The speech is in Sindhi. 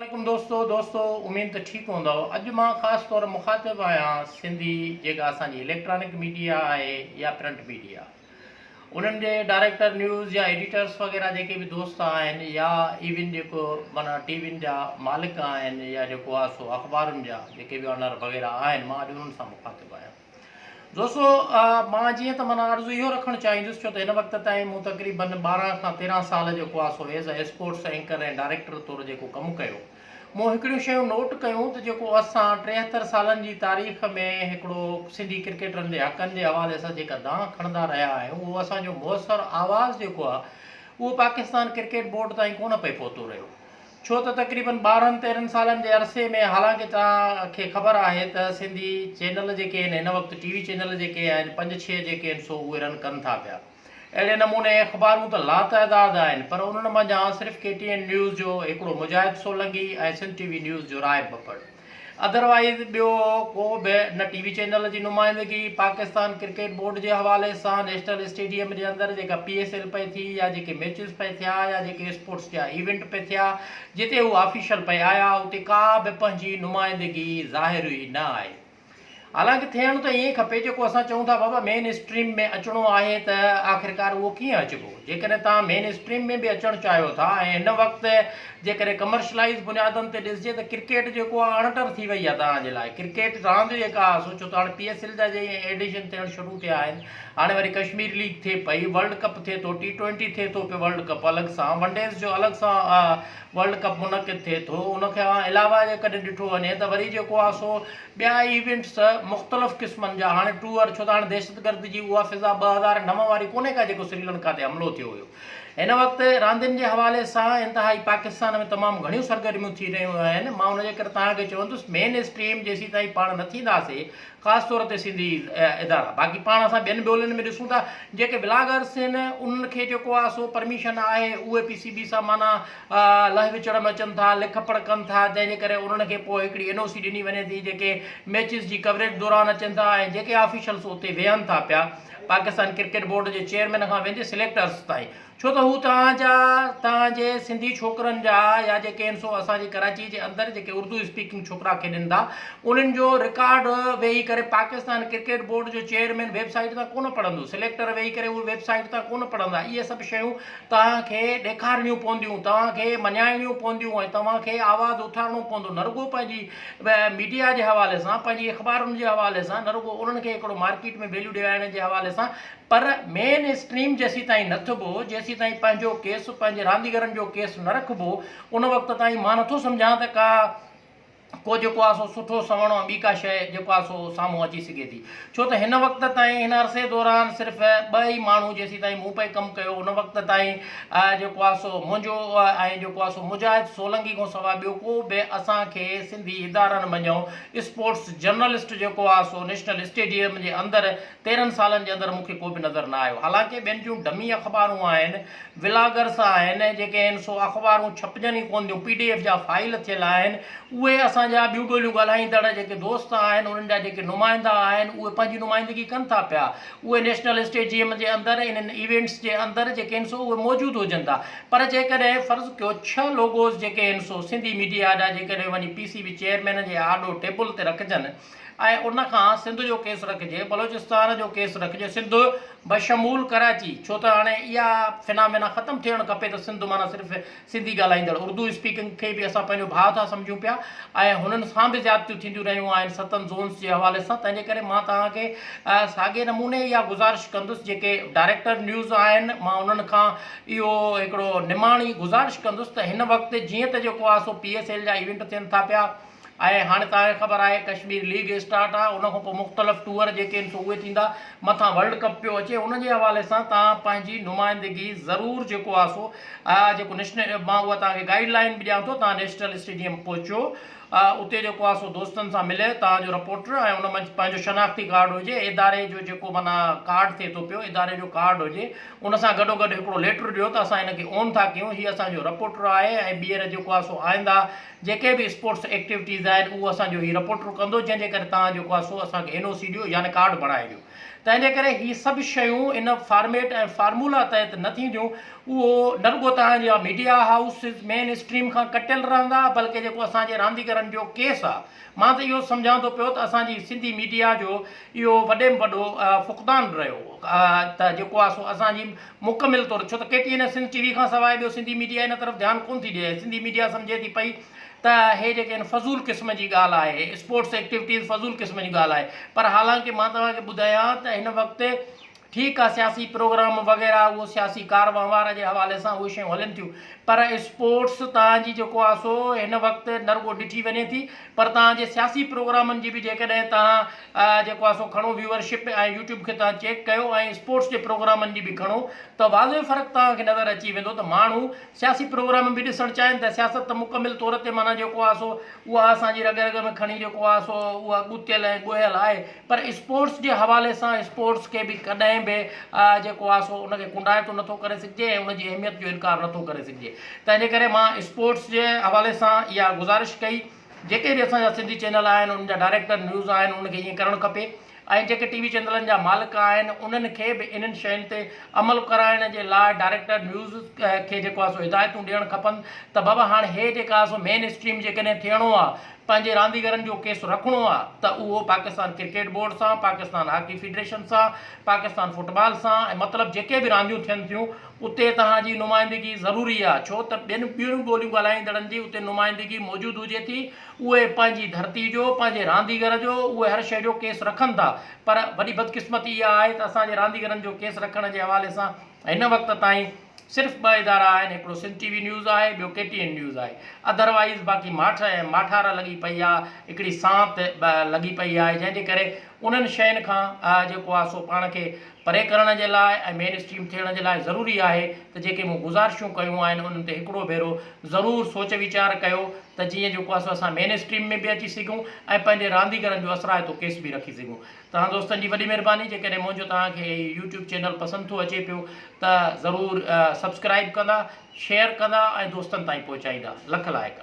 عليڪم دوستو دوستو اميد ته ٺيڪ هوندؤ اڄ مان خاص طور مخاطب آهيان سنڌي جيڪا اسان جي اليڪٽرانڪ ميڊيا آهي يا پرنٽ ميڊيا انهن جي ڊائريڪٽر نيوز يا ايڊيٽرس وغيره جيڪي به دوست آهن يا ايون جيڪو معنيٰ ٽي وين جا مالڪ آهن يا جيڪو آهي سو اخبارن جا جيڪي به آنر وغيره آهن مان اڄ انهن سان مخاطب آهيان دوستو مان جيئن ته معنيٰ عرض اهو رکڻ چاهيندس ڇو ته هن وقت تائين مون تقريبن 12 کان 13 سال جيڪو آهي سو as a sports anchor ۽ director طور جيڪو ڪم ڪيو مون هڪڙيون شيون نوٽ ڪيون ته جيڪو اسان 73 سالن جي تاريخ ۾ هڪڙو سنڌي ڪرڪيٽرن جي حقن جي حوالي سان جيڪا دانهن کڻندا رهيا آهيون اهو اسان جو موثر آواز جيڪو آهي اهو پاڪستان ڪرڪيٽ بورڊ تائين ڪونه پئي پهتو رهيو. ڇو ته تقريبن 12 13 سالن جي عرصي ۾ حالانڪه توهان کي خبر آهي ته سنڌي چينل جيڪي آهن هن وقت ٽي وي چينل جيڪي آهن پنج ڇهه جيڪي آهن سو اهي رن ڪن ٿا پيا اهڙي نموني اخبارون ته لاتعداد آهن پر انهن منجهان صرف ڪي ٽي اين نيوز جو هڪڙو Mujahid Solangi ۽ Sindh T V news جو راهب ٻپڙ ادروائيز ٻيو ڪو به نه ٽي وي چينل جي نمائندگي پاڪستان ڪرڪيٽ بورڊ جي حوالي سان نيشنل اسٽيڊيم جي اندر جيڪا پي ايس ايل پئي ٿي يا جيڪي ميچز پئي ٿيا يا جيڪي اسپورٽس جا ايونٽ پئي ٿيا جتي هو آفيشل پئي آيا اتي ڪا به پنهنجي نمائندگي ظاهر ئي نه آهي. حالانڪه ٿيڻ ته ائين کپي جيڪو اسان چئون ٿا بابا مين اسٽريم ۾ اچڻو آهي ته آخرڪار اهو ڪيئن اچبو؟ جيڪڏهن توهان مين اسٽريم ۾ به اچڻ چاهيو ٿا ۽ هن وقت جيڪڏهن ڪمرشلائيز بنيادن تي ڏسجي ته ڪرڪيٽ جيڪو آهي اڻٽر ٿي وئي آهي توهان جي لاء ڪرڪيٽ راند جيڪا آهي سو ڇو ته هاڻي پي ايس ايل جا جيئن ايڊيشن ٿيڻ شروع ٿيا آهن هاڻي وري ڪشمير ليگ ٿئي پئي ورلڊ ڪپ ٿئي ٿو ٽي ٽوئنٽي ٿئي ٿو پيو ورلڊ ڪپ الڳ سان ون ڊيز جو الڳ سان ورلڊ ڪپ منعقد ٿئي ٿو ان کان علاوه جيڪڏهن ڏٺو وڃي ته وري جيڪو آهي سو ٻيا ايونٽس مختلف قسمن جا هاڻي ٽوئر ڇو ته هاڻي دهشتگردي جي اها فضا 2009 واري ڪونهي ڪا جيڪو سريلنڪا تي حملو ٿيو هيو هن وقت راندين جي حوالي سان انتهائي پاڪستان ۾ تمام گهڻيون سرگرميون ٿي رهيون آهن مان ان جي ڪري توهان کي چوندس مين اسٽريم جيسيتائين پاڻ نه ٿينداسي خاص طور تي سنڌي ادارا باقي پاڻ اسان ٻين ٻولين ۾ ڏسون ٿا جيڪي بلاگرس آهن انهن کي جيڪو آهي سو پرميشن آهي اهي پي سي بي سان معنيٰ لهه وچڙ ۾ اچن ٿا لک پڙهه ڪن ٿا جنهن جي ڪري انهن کي پوء هڪڙي اين او سي ڏني وڃي ٿي جيڪي ميچز جي ڪوريج دوران اچن ٿا ۽ جيڪي آفيشلس اتي ويهن ٿا پيا پاڪستان ڪرڪيٽ بورڊ جي چيئرمين کان ويندي سليڪٽرس تائين ڇو ته هو توهان جا، توهان جي سنڌي ڇوڪرن جا يا جيڪي آهن سو اسان جي ڪراچي جي اندر جيڪي اردو اسپيڪنگ ڇوڪرا کيڏن ٿا انهن جو رڪارڊ ويهي ڪري پاڪستان ڪرڪيٽ بورڊ جو چيئرمين ويب سائيٽ تان ڪونه پڙهندو، سليڪٽر ويهي ڪري اهي ويب سائيٽ تان ڪونه پڙهندا، اهي سڀ شيون توهان کي ڏيکارڻيون پونديون، توهان کي مڃائڻيون پونديون ۽ توهان کي آواز اٿارڻو پوندو نه رڳو پنهنجي ميڊيا جي حوالي سان، پنهنجي اخبارن جي حوالي سان، نه رڳو انهن کي هڪڙو مارڪيٽ ۾ ويليو ڏيارڻ جي حوالي سان پر مين اسٽريم جيسيتائين نه ٿبو، جيسيتائين پنهنجو ڪيس، پنهنجي رانديگرن جو ڪيس نه رکبو، ان وقت تائين مان نٿو سمجهان ته ڪا ڪو جيڪو آهي سو سٺو سنئوڻو ۽ ٻي ڪا شيء جيڪو آهي سو سامهون اچي سگهي ٿي. ڇو ته هن وقت تائين هن عرصي دوران صرف ٻه ئي ماڻهو جيسيتائين مون پئي ڪم ڪيو ان وقت تائين جيڪو آهي سو منهنجو ۽ جيڪو آهي سو مجاهد سولنگي کان سواء ٻيو ڪو به اسان کي سنڌي ادارن منجهئون اسپورٽس جرنلسٽ جيڪو آهي سو نيشنل اسٽيڊيم جي اندر 13 سالن جي اندر مون کي ڪو به نظر نه آيو. حالانڪه ٻين جون ڊمي اخبارون آهن، ولاگرس آهن، جيڪي آهن سو اخبارون ڇپجن ئي ڪونه ٿيون، پي ڊي ايف جا فائيل ٿيل آهن، اهي اسان جا ٻيون ٻوليون ڳالهائيندڙ جيڪي دوست آهن، انهن جا جيڪي نمائندا آهن، اهي پنهنجي نمائندگي ڪن ٿا پيا. اهي نيشنل اسٽيڊيم جي اندر انهن ايونٽس جي اندر جيڪي آهن سو اهي موجود هجن ٿا. پر جيڪڏهن فرض ڪيو ڇهه لوگوز جيڪي آهن سو سنڌي ميڊيا جا جيڪڏهن وڃي پي سي بي چيئرمين جي آڏو ٽيبل تي رکجن، ۽ ان کان سنڌ جو ڪيس رکجي، بلوچستان جو ڪيس رکجي، سنڌ بشمول ڪراچي، ڇو ته هاڻي اها فنامينا ختم ٿيڻ کپي ته سنڌ معنيٰ صرف سنڌي ڳالهائيندڙ، اردو اسپيڪنگ کي به اسان پنهنجو ڀاء ٿا سمجهون پيا ۽ هنن سان به زيادتيون ٿينديون رهيون آهن ستن زونز جي حوالي سان، تنهن جي ڪري مان توهان کي ساڳئي نموني اها گذارش ڪندس جيڪي ڊائريڪٽر نيوز آهن مان انهن کان اهو هڪڙو نماڻي گذارش ڪندس ته هن وقت جيئن ته جيڪو آهي سو پي ايس ايل جا ايونٽ ٿين ٿا پيا، ۽ هاڻي توهان کي خبر آهي ڪشمير ليگ اسٽارٽ آهي ان کان پوء مختلف ٽوئر جيڪي آهن سو اهي ٿيندا مٿان ورلڊ ڪپ پيو اچي ان جي حوالي سان توهان پنهنجي نمائندگي ضرور جيڪو آهي سو جيڪو نيشنل مان اها توهان کي گائيڊ لائين به ڏيان ٿو توهان نيشنل اسٽيڊيم پهچو اتي جيڪو آهي سو دوستن سان ملي توهان جو رپورٽر ۽ ان منجهه پنهنجو شناختي ڪارڊ هجي اداري جو جيڪو معنيٰ ڪارڊ ٿئي ٿو پيو اداري جو ڪارڊ هجي ان سان گڏو گڏ هڪڙو ليٽر ڏيو ته اسان هن کي اون ٿا ڪيون هي اسان جو رپورٽر آهي ۽ ٻيهر جيڪو آهي سو آئنده جيڪي به اسپورٽس ايڪٽيوٽيز آهن اهو اسان جو هي رپورٽر ڪندو جنهن جي ڪري توهان جيڪو آهي سو اسان کي اين او سي ڏيو يعني ڪارڊ بڻائي ڏيو. تنهن جي ڪري هي سڀ شيون ان فارميٽ ۽ فارمولا تحت نه ٿينديون اهو نه رڳو توهان جا ميڊيا هائوسز مين اسٽريم کان ڪٽيل رهندا بلڪه جيڪو اسان جي رانديگرن جو ڪيس آ مان ته اهو سمجهان ٿو پيو ته اسان جي سنڌي ميڊيا جو اهو وڏي ۾ وڏو فقدان رهيو ته جيڪو آ سو اسان جي مڪمل طور ڇو ته K T N ۽ Sindh T V کان سواء ٻيو سنڌي ميڊيا ان طرف ڌيان ڪونه ٿي ڏئي سنڌي ميڊيا سمجهي ٿي پئي ته هي جيڪي آهن فضول قسم جي ڳالهه آهي اسپورٽس ايڪٽيوٽيز فضول قسم جي ڳالهه آهي پر حالانڪه مان توهان کي ٻڌايان ته هن وقت ٺيڪ آهي سياسي پروگرام وغيره اهو سياسي ڪار وهنوار جي حوالي سان اهي شيون هلن ٿيون پر اسپورٽس توهان جي جيڪو آهي سو هن وقت نه رڳو ڏٺي وڃي ٿي پر توهان جي سياسي پروگرامن جي به جيڪڏهن توهان جيڪو آهي سو کڻو ويوئر شپ ۽ يوٽيوب کي توهان چيڪ ڪيو ۽ اسپورٽس جي پروگرامن جي به کڻو ته واضح فرق توهان کي نظر اچي ويندو ته ماڻهو سياسي پروگرام به ڏسڻ چاهين ته سياست ته مڪمل طور تي معنيٰ جيڪو آهي سو اها اسان جي رڳ رڳ ۾ کڻي جيڪو آهي سو اها ڳتيل ۽ ڳوهيل آهي پر اسپورٽس جي حوالي سان اسپورٽس کي به ڪڏهن به جيڪو آهي سو ان کي ڪنڊائتو نٿو ڪري سگهجي ۽ ان جي اهميت جو انڪار نٿو ڪري سگهجي تنهن جي ڪري مان اسپورٽس جي حوالي سان اها گذارش ڪئي جيڪي به اسان جا سنڌي چينل آهن انهن جا ڊائريڪٽر نيوز آهن انهن کي ائين ڪرڻ کپي ۽ جيڪي ٽي وي چينلن جا مالڪ آهن انهن کي به انهن شين تي عمل ڪرائڻ جي لاء ڊائريڪٽر نيوز کي جيڪو آهي سو هدايتون ڏيڻ کپن ته بابا هاڻ هي جيڪا آهي سو مين اسٽريم جيڪڏهن ٿيڻو آهي پنهنجي رانديگرن جو ڪيس رکڻو آهي ته اهو پاڪستان ڪرڪيٽ بورڊ سان پاڪستان هاڪي فيڊريشن سان پاڪستان فٽبال سان ۽ مطلب جيڪي به رانديون ٿين ٿيون اتي توهان جي نمائندگي ضروري آهي ڇو ته ٻين ٻيون ٻوليون ڳالهائيندڙن جي اتي نمائندگي موجود هجي ٿي اهي پنهنجي ڌرتي جو، پنهنجي رانديگر جو، اهي هر شيء جو ڪيس رکن ٿا پر وڏي بدقسمتي اها آهي ته اسان جي رانديگرن جو ڪيس رکڻ جي حوالي سان هن وقت تائين صرف ٻه ادارا آهن هڪڙو سنڌ ٽي وي نيوز آهي ٻيو ڪي ٽي اين نيوز آهي اڌروائيز باقي ماٺ ۽ ماٺار لڳي پئي آهي هڪڙي سانت لڳي پئي آهي جنهن جي ڪري انهن شين کان جيڪو آهي سو پاڻ کي پري ڪرڻ جي لاء ۽ مين اسٽريم ٿيڻ جي لاء ضروري آهي ته جيڪي مون گذارشون ڪيون آهن انهن تي هڪڙو ڀيرو ضرور سوچ ويچار ڪيو ته جيئن جيڪو آهي سو اسان مين اسٽريم ۾ به اچي سگهون ۽ پنهنجي رانديگرن جو اثرائتو ڪيس به رکي سگهون. توهان دوستن جي وڏي مهرباني جيڪڏهن منهنجو توهان کي هي يوٽيوب چينل پسند ٿو اچي پيو ته ضرور سبسڪرائيب ڪندا، شيئر ڪندا ۽ دوستن تائين پهچائيندا. لک لائق.